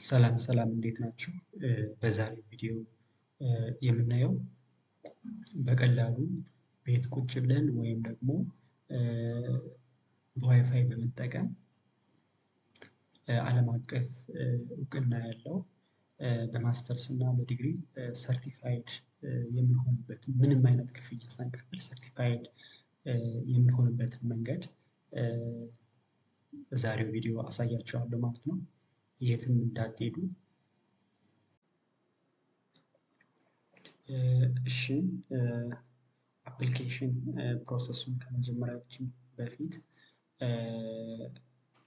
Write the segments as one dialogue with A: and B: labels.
A: ሰላም ሰላም እንዴት ናችሁ? በዛሬው ቪዲዮ የምናየው በቀላሉ ቤት ቁጭ ብለን ወይም ደግሞ በዋይፋይ በመጠቀም ዓለም አቀፍ እውቅና ያለው በማስተርስ እና በዲግሪ certified የምንሆንበት፣ ምንም አይነት ክፍያ ሳንከፍል certified የምንሆንበትን መንገድ በዛሬው ቪዲዮ አሳያችኋለሁ ማለት ነው። የትም እንዳትሄዱ። እሺ፣ application process ኡን ከመጀመራችን በፊት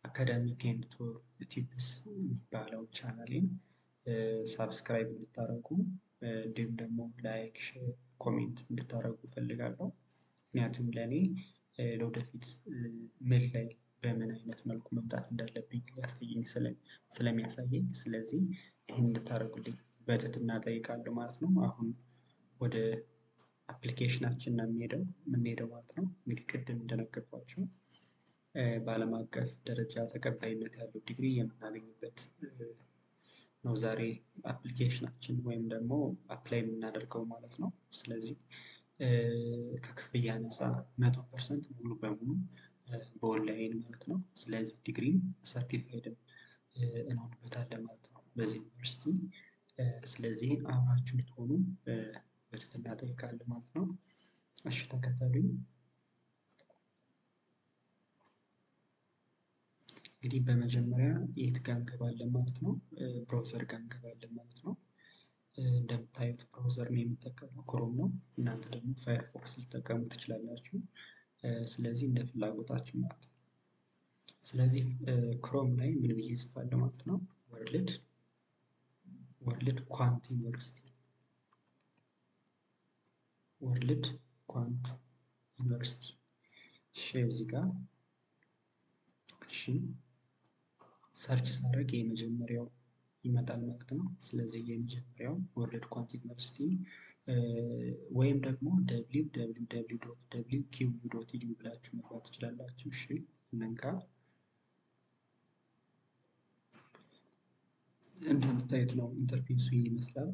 A: Academic and Tour Tips የሚባለው ቻናሌን subscribe እንድታደርጉ እንዲሁም ደግሞ like፣ share፣ comment እንድታደርጉ እፈልጋለሁ። ምክንያቱም ለእኔ ለወደፊት ምን ላይ በምን አይነት መልኩ መምጣት እንዳለብኝ ሊያሳየኝ ስለሚያሳየኝ፣ ስለዚህ ይህን እንድታደርጉልኝ በትህትና እጠይቃለሁ ማለት ነው። አሁን ወደ application ኣችን ነው የምንሄደው ማለት ነው። እንግዲህ ቅድም እንደነገርኳችሁ በዓለም አቀፍ ደረጃ ተቀባይነት ያለው ዲግሪ የምናገኝበት ነው ዛሬ application ኣችን ወይም ደግሞ apply የምናደርገው ማለት ነው። ስለዚህ ከክፍያ ነፃ፣ 100% ሙሉ በሙሉ በኦንላይን ማለት ነው። ስለዚህ ዲግሪም certified ም እንሆንበታለን ማለት ነው በዚህ ዩኒቨርሲቲ። ስለዚህ አብራችሁ እንድትሆኑ በትህትና እጠይቃለሁ ማለት ነው። እሺ፣ ተከተሉኝ። እንግዲህ በመጀመሪያ የት ጋር እንገባለን ማለት ነው? Browser ጋር እንገባለን ማለት ነው። እንደምታዩት browser ነው የምጠቀመው፣ Chrome ነው። እናንተ ደግሞ Firefox ልትጠቀሙ ትችላላችሁ። ስለዚህ እንደ ፍላጎታችሁ ማለት ነው። ስለዚህ Chrome ላይ ምን ብዬ እጽፋለሁ ማለት ነው? World Quant University፣ World Quant University። እሺ፣ እዚህ ጋር እሺ search ሳደርግ የመጀመሪያው ይመጣል ማለት ነው። ስለዚህ የመጀመሪያው World Quant University ወይም ደግሞ www.wqu.edu ብላችሁ መግባት ትችላላችሁ። እሺ፣ እንንካ። እንደምታዩት ነው፣ interface ኡ ይመስላል።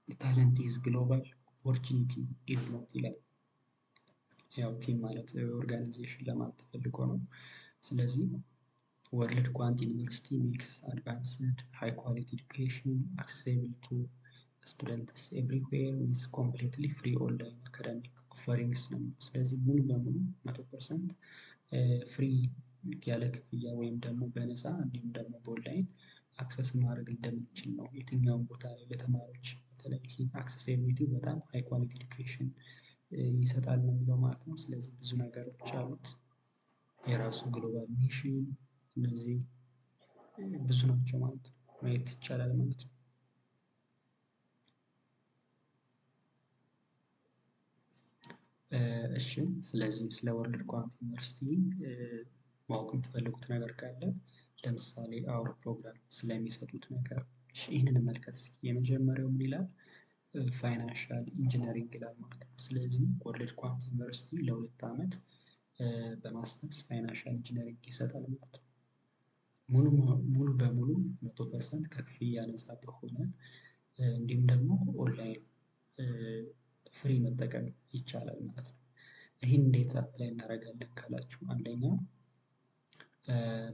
A: "Talent is global, opportunity is not" ይላል። ያው team ማለት organization ለማለት ተፈልጎ ነው። ስለዚህ "World Quant University makes advanced, high quality education accessible to students everywhere with completely free online academic offerings" ነው። ስለዚህ ሙሉ በሙሉ 100% free፣ ያለ ክፍያ ወይም ደግሞ በነፃ እንዲሁም ደግሞ በ online access ማድረግ እንደምንችል ነው። የትኛውም ቦታ ላይ ለተማሪዎች በተለይ ይሄ accessibility በጣም high quality education ይሰጣል ነው የሚለው ማለት ነው። ስለዚህ ብዙ ነገሮች አሉት። የራሱ global mission፣ እነዚህ ብዙ ናቸው ማለት ነው። ማየት ይቻላል ማለት ነው። እሺ፣ ስለዚህ ስለ World Quant University ማወቅ የምትፈልጉት ነገር ካለ፣ ለምሳሌ our program ስለሚሰጡት ነገር ይህንን እንመልከት እስኪ። የመጀመሪያው ምን ይላል? Financial engineering ይላል ማለት ነው። ስለዚህ World Quant University ለ2 ዓመት በ masters financial engineering ይሰጣል ማለት ነው። ሙሉ በሙሉ 100% ከክፍያ ነፃ በሆነ እንዲሁም ደግሞ online free መጠቀም ይቻላል ማለት ነው። ይህን እንዴት apply እናደርጋለን ካላችሁ፣ አንደኛ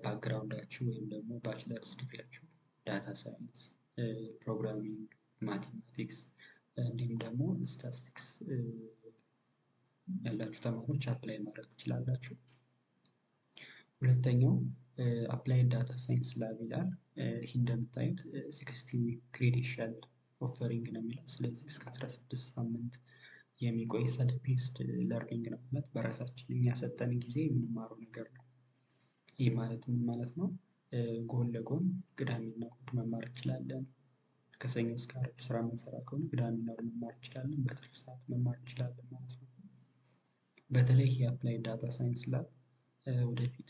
A: background ኣችሁ ወይም ደግሞ bachelor's ዲግሪያችሁ data science፣ programming፣ mathematics እንዲሁም ደግሞ ስታቲስቲክስ ያላችሁ ተማሪዎች apply ማድረግ ትችላላችሁ። ሁለተኛው applied data science lab ይላል። ይህ እንደምታዩት 16 week credential offering ነው የሚለው። ስለዚህ እስከ 16 ሳምንት የሚቆይ self paced learning ነው ማለት በራሳችን እኛ ሰጠን ጊዜ የምንማረው ነገር ነው። ይህ ማለት ምን ማለት ነው? ጎን ለጎን ቅዳሜና እሁድ መማር እንችላለን። ከሰኞ እስከ ዓርብ ስራ የምንሰራ ከሆነ ቅዳሜና እሁድ መማር እንችላለን። በትርፍ ሰዓት መማር እንችላለን ማለት ነው። በተለይ የ applied data science lab ወደፊት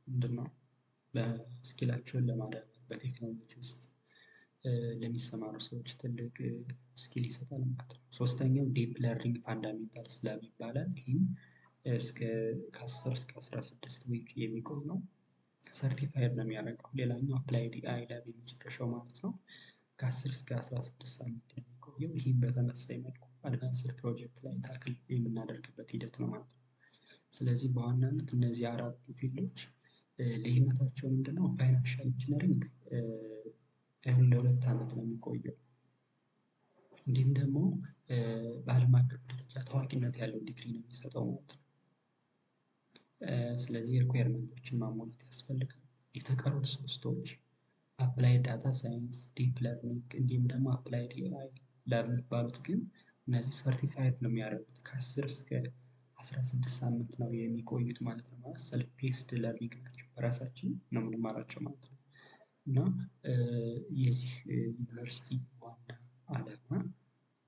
A: ምንድን ነው በ skill ኣቸውን ለማዳበር በቴክኖሎጂ ውስጥ ለሚሰማሩ ሰዎች ትልቅ skill ይሰጣል ማለት ነው። ሶስተኛው deep learning fundamentals lab ይባላል። ይህም እስከ ከ10 እስከ 16 week የሚቆይ ነው። Certified ነው የሚያደርገው። ሌላኛው applied AI lab የመጨረሻው ማለት ነው። ከ10 እስከ 16 ሳምንት ነው የሚቆየው። ይህም በተመሳሳይ መልኩ advanced project ላይ tackle የምናደርግበት ሂደት ነው ማለት ነው። ስለዚህ በዋናነት እነዚህ አራቱ field ኦች ልዩነታቸው ምንድነው? Financial engineering ለ2 ዓመት ነው የሚቆየው። እንዲሁም ደግሞ በዓለም አቀፍ ደረጃ ታዋቂነት ያለው ዲግሪ ነው የሚሰጠው ማለት ነው። ስለዚህ requirement ኦችን ማሟላት ያስፈልጋል። የተቀሩት ሶስቶች applied data science፣ deep learning እንዲሁም ደግሞ applied AI lab የሚባሉት ግን እነዚህ certified ነው የሚያደርጉት፣ ከ10 እስከ 16 ሳምንት ነው የሚቆዩት ማለት ነው። ማለት self paced learning ናቸው፣ በራሳችን ነው የምንማራቸው ማለት ነው። እና የዚህ ዩኒቨርሲቲ ዋና ዓላማ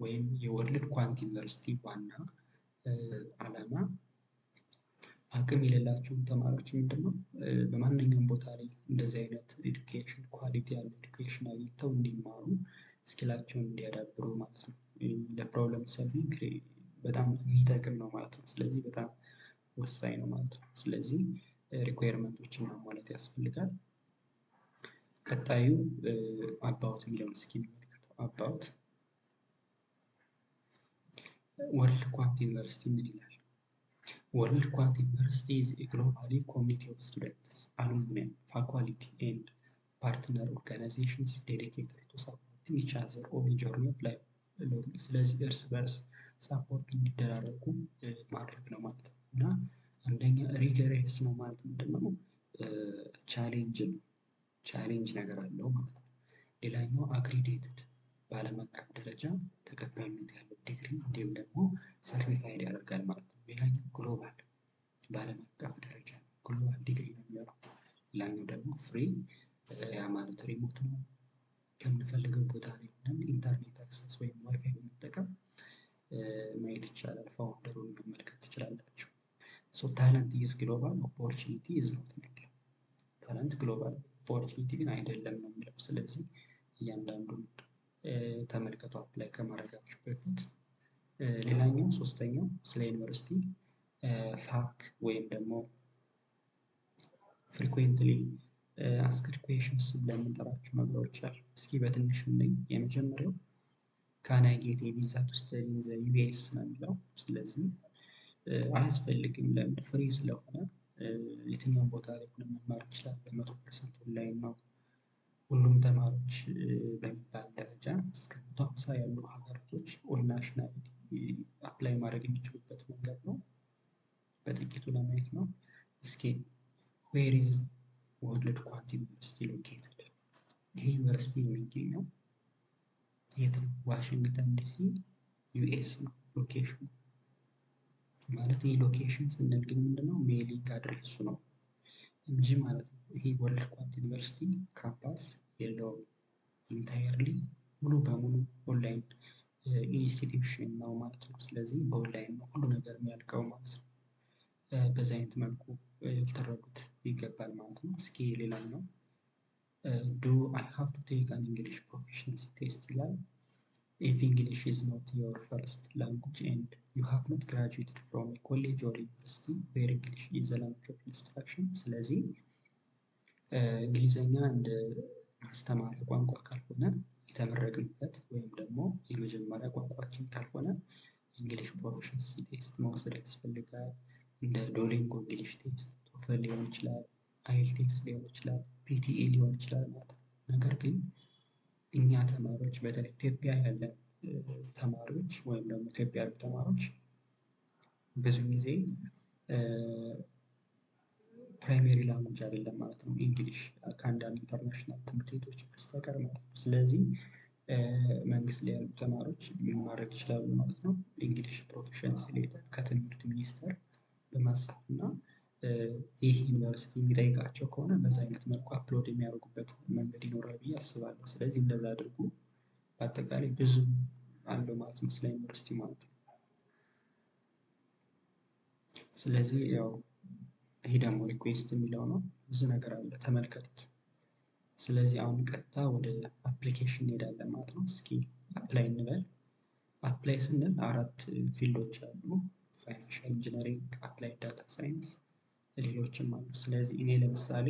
A: ወይም የ World Quant ዩኒቨርሲቲ ዋና ዓላማ አቅም የሌላቸውን ተማሪዎች ምንድነው በማንኛውም ቦታ ላይ እንደዚህ አይነት education፣ quality ያለው education አግኝተው እንዲማሩ፣ skill ኣቸውን እንዲያዳብሩ ማለት ነው። ለ problem solving በጣም የሚጠቅም ነው ማለት ነው። ስለዚህ በጣም ወሳኝ ነው ማለት ነው። ስለዚህ requirement ኦችን ማሟላት ያስፈልጋል። ቀጣዩ about የሚለውን እስኪ እንመልከተው። About World Quant University ምን ይላል? World Quant University is a globally community of students, alumni, faculty and partner organizations dedicated to supporting each other on journey of life learning። ስለዚህ እርስ በርስ support እንዲደራረጉ ማድረግ ነው ማለት ነው። እና አንደኛ rigorous ነው ማለት ምንድን ነው? Challenge ነው፣ challenge ነገር አለው ማለት ነው። ሌላኛው accredited፣ በዓለም አቀፍ ደረጃ ተቀባይነት ያለው ዲግሪ እንዲሁም ደግሞ certified ያደርጋል ማለት ነው። ሌላኛው global፣ በዓለም አቀፍ ደረጃ global ዲግሪ ነው የሚሆነው። ሌላኛው ደግሞ free፣ ያ ማለት remote ነው። ከምንፈልገው ቦታ ላይ ሆነን internet access ወይም ዋይፋይ በመጠቀም ማየት ይቻላል። Founder ኡን መመልከት ትችላላችሁ። So talent is global, opportunity is not ነው የሚለው። Talent global፣ opportunity ግን አይደለም ነው የሚለው። ስለዚህ እያንዳንዱን ተመልከቱ apply ከማድረጋችሁ በፊት። ሌላኛው ሶስተኛው ስለ ዩኒቨርሲቲ FAQ ወይም ደግሞ frequently asked questions ብለን የምንጠራቸው ነገሮች አሉ። እስኪ በትንሹ እንይ። የመጀመሪያው "Can I get a visa to study in the US?" ነው የሚለው። ስለዚህ አያስፈልግም። ለምን? Free ስለሆነ የትኛውን ቦታ ላይ ሆነን መማር እንችላለን። 100% online ነው። ሁሉም ተማሪዎች በሚባል ደረጃ እስከ 150 ያሉ ሀገራቶች all nationality apply ማድረግ የሚችሉበት መንገድ ነው። በጥቂቱ ለማየት ነው። እስኪ where is World Quant University located? ይህ ዩኒቨርሲቲ የሚገኘው የት ነው? ዋሽንግተን ዲሲ US ነው location ኑ። ማለት ይህ location ስንል ግን ምንድነው፣ mailing address ኡ ነው እንጂ ማለት ነው። ይሄ World Quant University campus የለውም። Entirely ሙሉ በሙሉ online institution ነው ማለት ነው። ስለዚህ በኦንላይን ነው ሁሉ ነገር የሚያልቀው ማለት ነው። በዚህ አይነት መልኩ ልትረዱት ይገባል ማለት ነው። እስኪ ሌላኛው "Do I have to take an English proficiency test?" ይላል። If English is not your first language and you have not graduated from a college or university where English is the language of instruction። ስለዚህ እንግሊዘኛ እንደ ማስተማሪያ ቋንቋ ካልሆነ የተመረቅንበት ወይም ደግሞ የመጀመሪያ ቋንቋችን ካልሆነ English proficiency test መውሰድ ያስፈልጋል። እንደ Duolingo English test፣ TOEFL ሊሆን ይችላል፣ IELTS ሊሆን ይችላል፣ PTE ሊሆን ይችላል ማለት ነው። ነገር ግን እኛ ተማሪዎች፣ በተለይ ኢትዮጵያ ያለን ተማሪዎች ወይም ደግሞ ኢትዮጵያ ያሉ ተማሪዎች ብዙ ጊዜ primary language አይደለም ማለት ነው English ከአንዳንድ international ትምህርት ቤቶች በስተቀር ማለት ነው። ስለዚህ መንግስት ላይ ያሉ ተማሪዎች ምን ማድረግ ይችላሉ ማለት ነው? English proficiency letter ከትምህርት ሚኒስቴር በማጻፍ እና ይህ ዩኒቨርሲቲ የሚጠይቃቸው ከሆነ በዛ አይነት መልኩ upload የሚያደርጉበት መንገድ ይኖራል ብዬ አስባለሁ። ስለዚህ እንደዛ አድርጉ። በአጠቃላይ ብዙ አለው ማለት ነው ስለ ዩኒቨርሲቲ ማለት ነው። ስለዚህ ያው ይሄ ደግሞ request የሚለው ነው። ብዙ ነገር አለ፣ ተመልከቱት። ስለዚህ አሁን ቀጥታ ወደ application እንሄዳለን ማለት ነው። እስኪ apply እንበል። Apply ስንል አራት field ኦች አሉ። Financial engineering፣ applied data science፣ ሌሎችም አሉ። ስለዚህ እኔ ለምሳሌ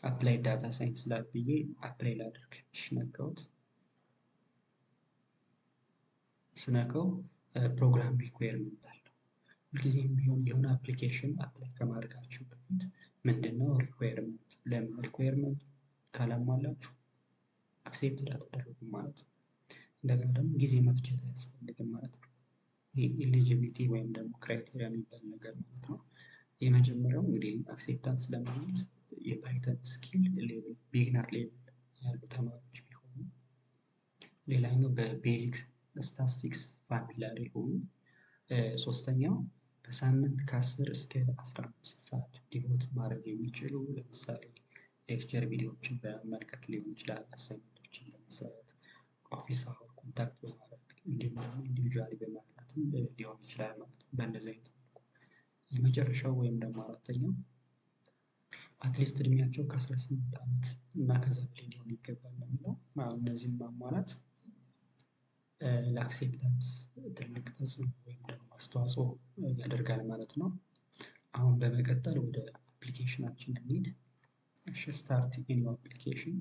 A: Applied Data Science Lab ብዬ apply ላድርግ። እሺ ነካሁት። ስነካው program requirement አለው። ሁልጊዜም ቢሆን የሆነ application apply ከማድረጋችሁ በፊት ምንድነው requirement? ለምን requirement ካላሟላችሁ accept አትደረጉም ማለት ነው። እንደገና ደግሞ ጊዜ መፍጀት አያስፈልግም ማለት ነው። ይሄ eligibility ወይም ደግሞ criteria የሚባል ነገር ማለት ነው። የመጀመሪያው እንግዲህ acceptance ለማግኘት የ Python skill level beginner level ያሉ ተማሪዎች ቢሆኑ፣ ሌላኛው በ basic statistics familiar የሆኑ፣ ሶስተኛው በሳምንት ከ10 እስከ 15 ሰዓት devote ማድረግ የሚችሉ፣ ለምሳሌ lecture ቪዲዮዎችን በመመልከት ሊሆን ይችላል፣ assignment ኦችን በመስራት፣ office hour contact በማድረግ፣ እንዲሁም ደግሞ individually በማጥናትም ሊሆን ይችላል ማለት ነው። በእንደዚህ አይነት መልኩ የመጨረሻው ወይም ደግሞ አራተኛው at least እድሜያቸው ከ18 ዓመት እና ከዛ በላይ ሊሆን ይገባል ነው የሚለው። እነዚህን ማሟላት ለ acceptance ትልቅ ተጽዕኖ ወይም ደግሞ አስተዋጽኦ ያደርጋል ማለት ነው። አሁን በመቀጠል ወደ application ኣችን እንሂድ። እሺ፣ start new application።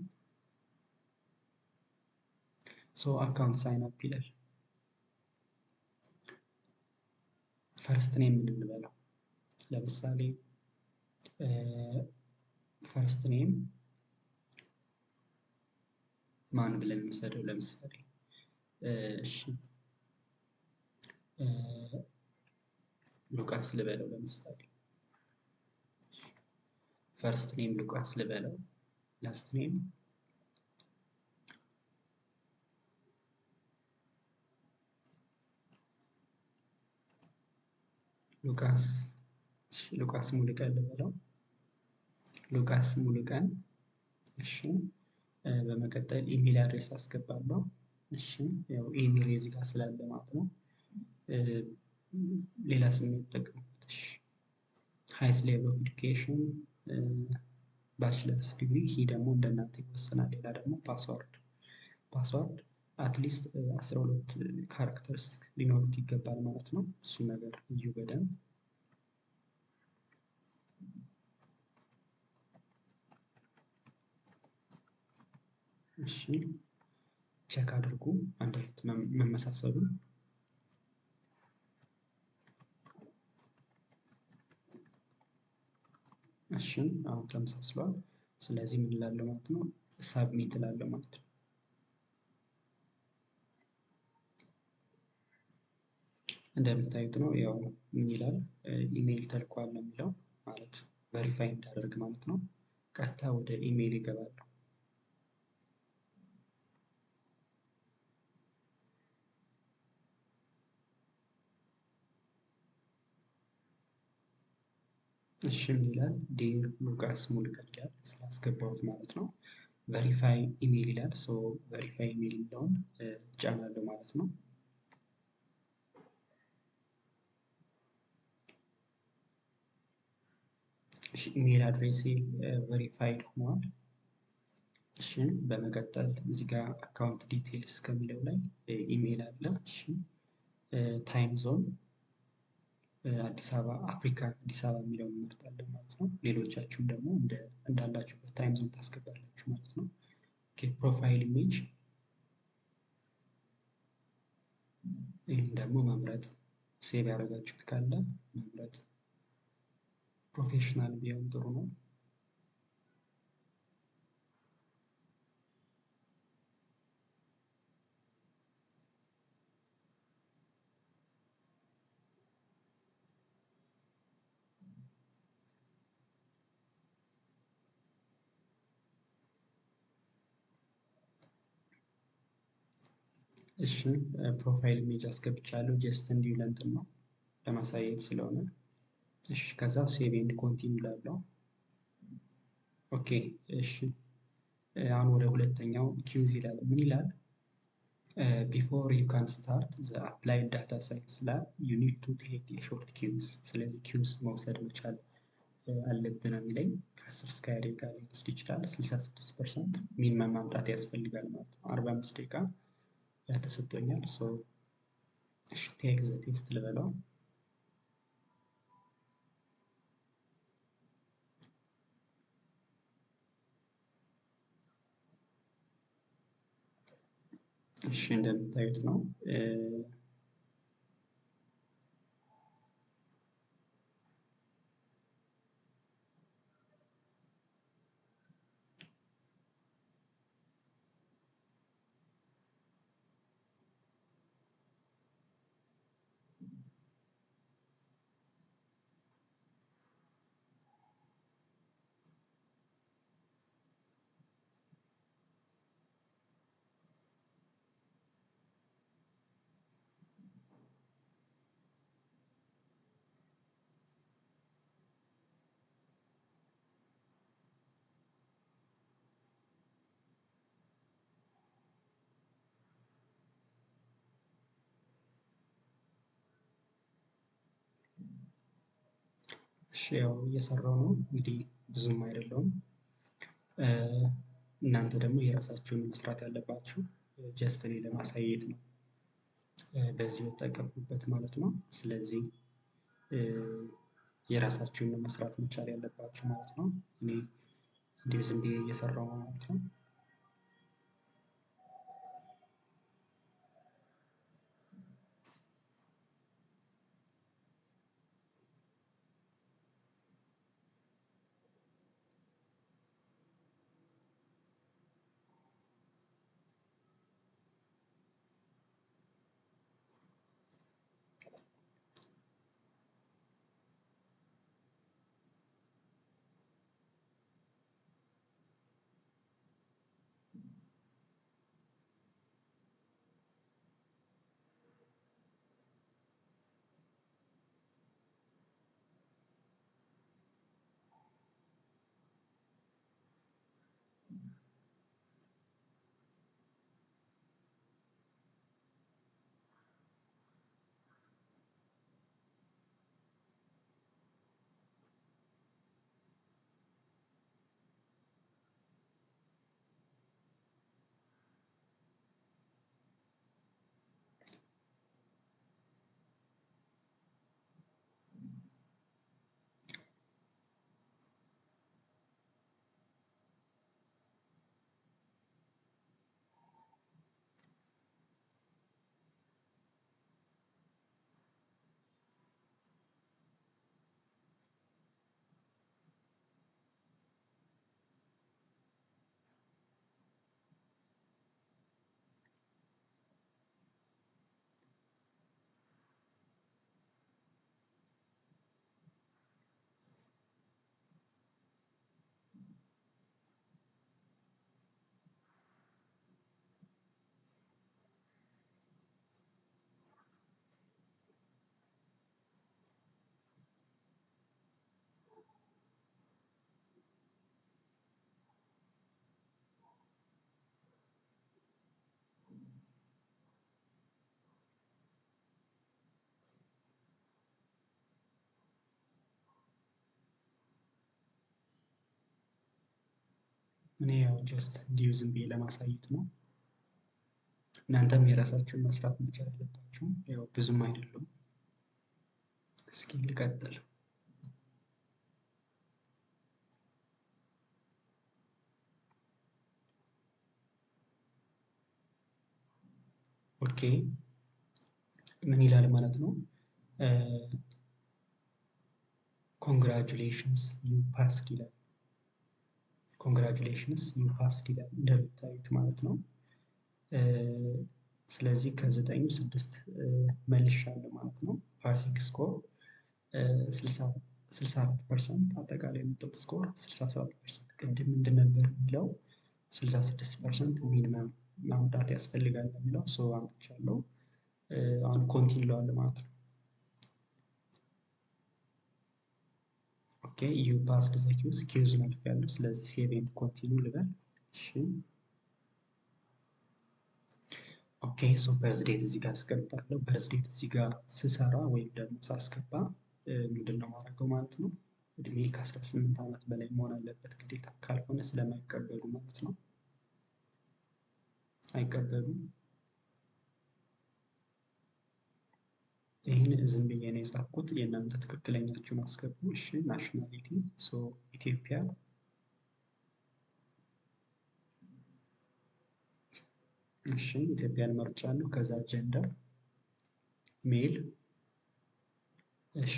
A: So account sign up ይላል። First name ምን እንበለው? ለምሳሌ first name ማን ብለን እንውሰደው? ለምሳሌ እሺ ሉቃስ ልበለው። ለምሳሌ first name ሉቃስ ልበለው። Last name ሉቃስ ሉቃስ ሙሉቀን ልበለው። ሉቃስ ሙሉቀን። እሺ፣ በመቀጠል email address አስገባለሁ። እሺ፣ ያው ኢሜል እዚህ ጋር ስላለ ማለት ነው። ሌላ ስም የተጠቀምኩት። እሺ፣ highest level of education bachelor's degree። ይሄ ደግሞ እንደናንተ ይወሰናል። ሌላ ደግሞ password at least 12 characters ሊኖሩት ይገባል ማለት ነው። እሱን ነገር እዩ በደንብ። እሺ፣ check አድርጉ አንድ አይነት መመሳሰሉን። እሺ፣ አሁን ተመሳስሏል። ስለዚህ ምን እላለሁ ማለት ነው? Submit እላለሁ ማለት ነው። እንደምታዩት ነው፣ ያው ምን ይላል? ኢሜይል ተልኳል ነው የሚለው፣ ማለት verify እንዳደርግ ማለት ነው። ቀጥታ ወደ ኢሜይል ይገባሉ። እሺ፣ ምን ይላል? Dear ሉቃስ ሙሉቀን ይላል፣ ስላስገባሁት ማለት ነው። Verify email ይላል። So verify email የሚለውን እጫናለሁ ማለት ነው። እሺ፣ email address ኤ verified ሆኗል። እሺ፣ በመቀጠል እዚህ ጋር account details ከሚለው ላይ ኢሜል አለ። እሺ፣ time zone አዲስ አበባ፣ አፍሪካ አዲስ አበባ የሚለውን እንመርጣለን ማለት ነው። ሌሎቻችሁም ደግሞ እንዳላችሁበት time zone ታስገባላችሁ ማለት ነው። Okay፣ profile image ይህም ደግሞ መምረጥ፣ save ያደረጋችሁት ካለ መምረጥ፣ professional ቢሆን ጥሩ ነው። እሺ፣ profile image አስገብቻለሁ፣ just እንዲሁ ለእንትን ነው ለማሳየት ስለሆነ። እሺ፣ ከዛ save and continue እላለሁ። Okay፣ እሺ፣ አሁን ወደ ሁለተኛው quiz ይላል። ምን ይላል? Before you can start the Applied Data Science Lab, you need to take short quiz። ስለዚህ quiz መውሰድ መቻል አለብን ነው የሚለኝ። ከ10 እስከ 20 ደቂቃ ሊወስድ ይችላል። 66% minimum ማምጣት ያስፈልጋል ማለት ነው። 45 ደቂቃ ተሰጥቶኛል። So እሺ፣ take the test ልበለው። እሺ እንደምታዩት ነው። እሺ ያው እየሰራው ነው እንግዲህ ብዙም አይደለሁም። እናንተ ደግሞ የራሳችሁን መስራት ያለባችሁ፣ just እኔ ለማሳየት ነው በዚህ በተጠቀምኩበት ማለት ነው። ስለዚህ የራሳችሁን መስራት መቻል ያለባችሁ ማለት ነው። እኔ እንዲሁ ዝም ብዬ እየሰራሁ ነው ማለት ነው። እኔ ያው just እንዲሁ ዝም ብዬ ለማሳየት ነው። እናንተም የራሳችሁን መስራት መቻል አለባችሁ። ያው ብዙም አይደሉም። እስኪ ልቀጥል። Okay ምን ይላል ማለት ነው? Congratulations, you passed ይላል። Congratulations, you passed ይላል እንደምታዩት ማለት ነው። ስለዚህ ከዘጠኙ ስድስት መልሻለሁ ማለት ነው። Passing score 64%፣ አጠቃላይ የመጣው score 67%። ቅድም ምንድን ነበር የሚለው? 66% minimum ማምጣት ያስፈልጋል የሚለው፣ so አምጥቻለሁ። አሁን continue እለዋለሁ ማለት ነው። Okay, you passed the quiz፣ quiz ን አልፌያለሁ። ስለዚህ save and continue ልበል። እሺ okay, so birth date እዚህ ጋር አስቀምጣለሁ። Birth date እዚህ ጋር ስሰራ ወይም ደግሞ ሳስገባ ምንድን ነው ማድረገው ማለት ነው? እድሜ ከ18 ዓመት በላይ መሆን አለበት ግዴታ፣ ካልሆነ ስለማይቀበሉ ማለት ነው። አይቀበሉም። ይህን ዝም ብዬ ነው የጻፍኩት። የእናንተ ትክክለኛችሁን አስገቡ። እሺ nationality, so ኢትዮጵያ። እሺ ኢትዮጵያን መርጫለሁ። ከዛ gender male። እሺ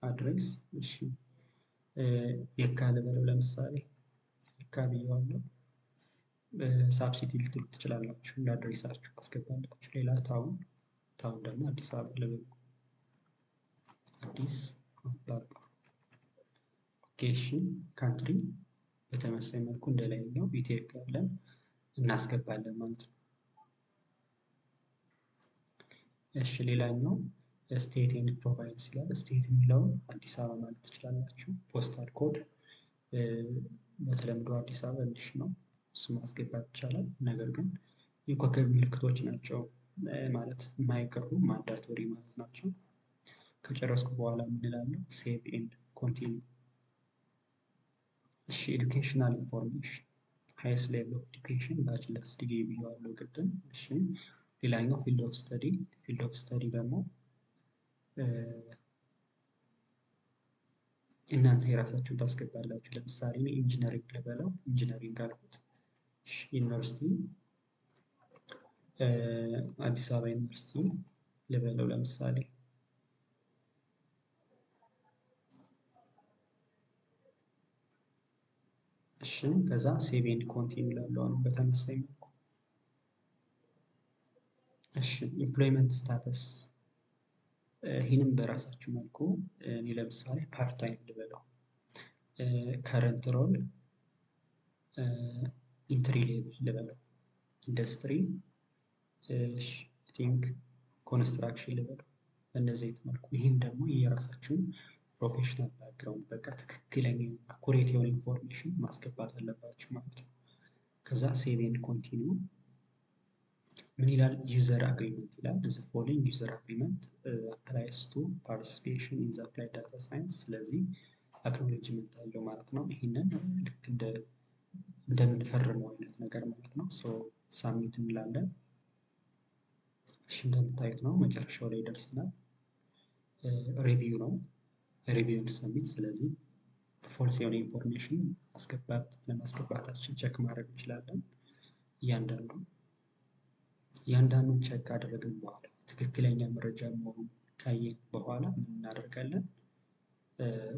A: address እሺ የካ ልበለው ለምሳሌ የካ ብየዋለሁ። Sub city ልትሉ ትችላላችሁ እንደ address ኣችሁ ካስገባላችሁ። ሌላ town ደግሞ አዲስ አበባ ልበለው፣ አዲስ አበባ። Okay እሺ country በተመሳሳይ መልኩ እንደላይኛው ኢትዮጵያ ብለን እናስገባለን ማለት ነው። እሺ ሌላኛው state and province ይላል። State የሚለውን አዲስ አበባ ማለት ትችላላችሁ። Postal code በተለምዶ አዲስ አበባ እንዲሽ ነው፣ እሱ ማስገባት ይቻላል። ነገር ግን የኮከብ ምልክቶች ናቸው ማለት የማይቀሩ mandatory ማለት ናቸው። ከጨረስኩ በኋላ ምን እላለሁ? Save and continue። እሺ educational information highest level of education bachelor's degree ብየዋለሁ ቅድም። እሺ ሌላኛው field of study፣ field of study ደግሞ እናንተ የራሳችሁን ታስገባላችሁ። ለምሳሌ እኔ engineering ልበለው፣ engineering አልኩት። እሺ ዩኒቨርሲቲ አዲስ አበባ ዩኒቨርሲቲ ልበለው ለምሳሌ። እሺ ከዛ save and continue እላለሁ አሁንም በተመሳሳይ መልኩ። እሺ employment status ይህንም በራሳችሁ መልኩ እኔ ለምሳሌ part time ልበለው። Current role entry level ልበለው። Industry think construction ልበለው። በእነዚህ አይነት መልኩ ይህም ደግሞ የራሳችሁን professional background በቃ ትክክለኛ accurate የሆነ information ማስገባት አለባችሁ ማለት ነው። ከዛ save and continue ምን ይላል? User agreement ይላል። The following user agreement applies to participation in the applied data science። ስለዚህ acknowledgement አለው ማለት ነው። ይህንን ልክ እንደምንፈርመው አይነት ነገር ማለት ነው። So submit እንላለን። እሺ እንደምታዩት ነው መጨረሻው ላይ ደርሰናል። Review ነው፣ review and submit። ስለዚህ false የሆነ information ማስገባት ለማስገባታችን check ማድረግ እንችላለን። እያንዳንዱን check ካደረግን በኋላ ትክክለኛ መረጃ መሆኑን ካየን በኋላ ምን እናደርጋለን?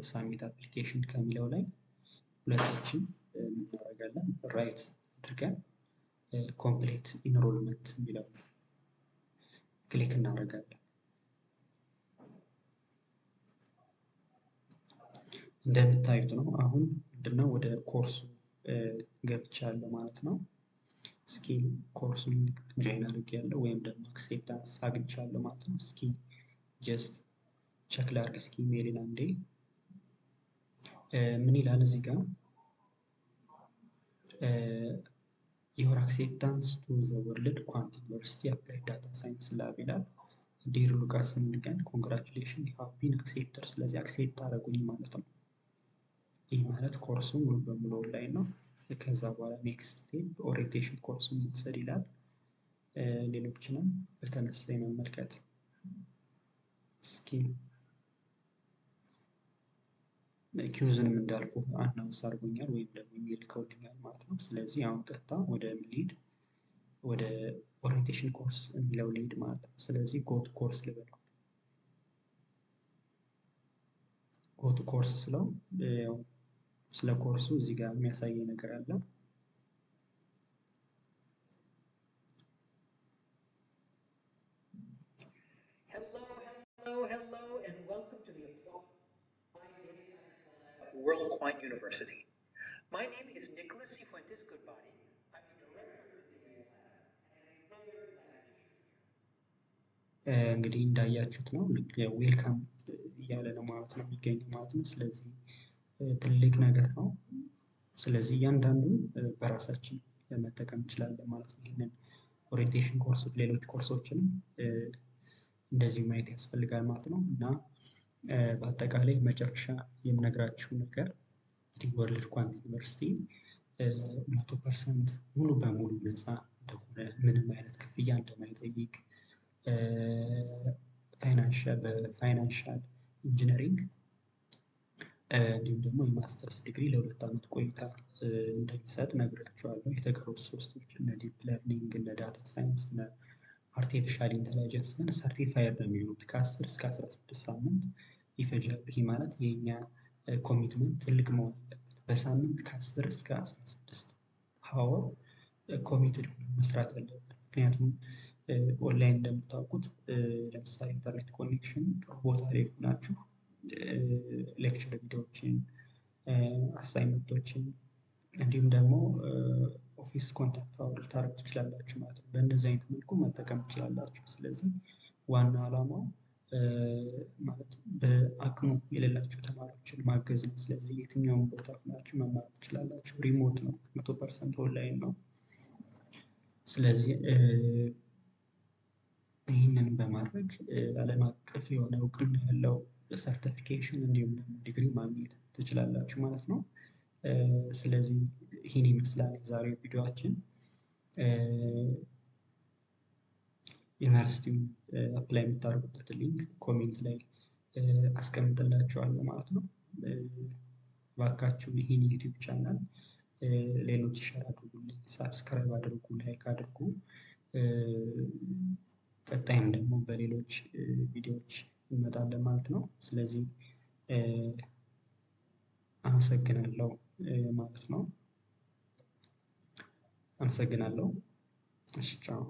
A: Submit application ከሚለው ላይ ሁለታችን ምን እናደርጋለን? Right አድርገን complete enrollment የሚለው click እናደርጋለን። እንደምታዩት ነው አሁን ምንድነው ወደ ኮርሱ ገብቻለሁ ማለት ነው። እስኪ ኮርሱን join አድርጌያለሁ ወይም ደግሞ acceptance አግኝቻለሁ ማለት ነው። እስኪ just check ላድርግ እስኪ ኢሜይልን አንዴ። ምን ይላል እዚህ ጋር? Your acceptance to the World Quant University Applied Data Science Lab ይላል። Dear ሉካስ ሙሉቀን congratulation you have been accepted። ስለዚህ accept አደረጉኝ ማለት ነው። ይህ ማለት ኮርሱ ሙሉ በሙሉ ኦንላይን ነው። ከዛ በኋላ next step orientation ኮርሱን መውሰድ ይላል። ሌሎችንም በተመሳሳይ መመልከት። እስኪ quiz ንም እንዳልኩ announce አድርጎኛል ወይም ደግሞ ኢሜል ልከውልኛል ማለት ነው። ስለዚህ አሁን ቀጥታ ወደ ምን ወደ orientation course የሚለው ልሂድ ማለት ነው። ስለዚህ go to course ልበለው። Go to course ስለው ያው ስለ ኮርሱ እዚህ ጋር የሚያሳየኝ ነገር አለ።
B: Hello, hello, hello, and welcome to the Applied Data Science Lab at World Quant University. My name is Nicholas Cifuentes Goodbody. I'm the director of the Data Lab, and I'm very glad that you're here.
A: እንግዲህ እንዳያችሁት ነው ልክ welcome እያለ ነው ማለት ነው የሚገኘው ማለት ነው። ስለዚህ ትልቅ ነገር ነው። ስለዚህ እያንዳንዱን በራሳችን መጠቀም እንችላለን ማለት ነው። ይህንን orientation course ሌሎች ኮርሶችንም እንደዚሁ ማየት ያስፈልጋል ማለት ነው። እና በአጠቃላይ መጨረሻ የምነግራችሁ ነገር እንግዲህ World Quant University 100% ሙሉ በሙሉ ነፃ እንደሆነ ምንም አይነት ክፍያ እንደማይጠይቅ በ financial engineering እንዲሁም ደግሞ የማስተርስ ዲግሪ ለ2 አመት ቆይታ እንደሚሰጥ ነግሬያችኋለሁ። የተቀሩት ሶስቶች እነ deep learning፣ እነ data science፣ እነ artificial intelligence ግን certified ነው የሚሆኑት፣ ከ10 እስከ 16 ሳምንት ይፈጃሉ። ይህ ማለት የእኛ commitment ትልቅ መሆን አለበት። በሳምንት ከ10 እስከ 16 hour committed ሆነን መስራት አለብን። ምክንያቱም ኦንላይን እንደምታውቁት ለምሳሌ internet connection ጥሩ ቦታ ላይ ሆናችሁ lecture ቪዲዮዎችን፣ assignment ኦችን እንዲሁም ደግሞ office contact hour ልታደርጉ ትችላላችሁ ማለት ነው። በእንደዚህ አይነት መልኩ መጠቀም ትችላላችሁ። ስለዚህ ዋናው ዓላማው ማለት በአቅሙ የሌላቸው ተማሪዎችን ማገዝ ነው። ስለዚህ የትኛውም ቦታ ሆናችሁ መማር ትችላላችሁ። Remote ነው፣ 100% ኦንላይን ነው። ስለዚህ ይህንን በማድረግ ዓለም አቀፍ የሆነ እውቅና ያለው certification እንዲሁም ደግሞ ዲግሪ ማግኘት ትችላላችሁ ማለት ነው። ስለዚህ ይህን ይመስላል የዛሬው ቪዲዮአችን። ዩኒቨርሲቲውን apply የምታደርጉበትን link comment ላይ አስቀምጥላችኋለሁ ማለት ነው። እባካችሁን ይህን YouTube channel ሌሎች share አድርጉልኝ፣ subscribe አድርጉ፣ like አድርጉ። ቀጣይም ደግሞ በሌሎች ቪዲዮዎች እንመጣለን ማለት ነው። ስለዚህ አመሰግናለሁ ማለት ነው። አመሰግናለሁ። እሺ፣ ቻው።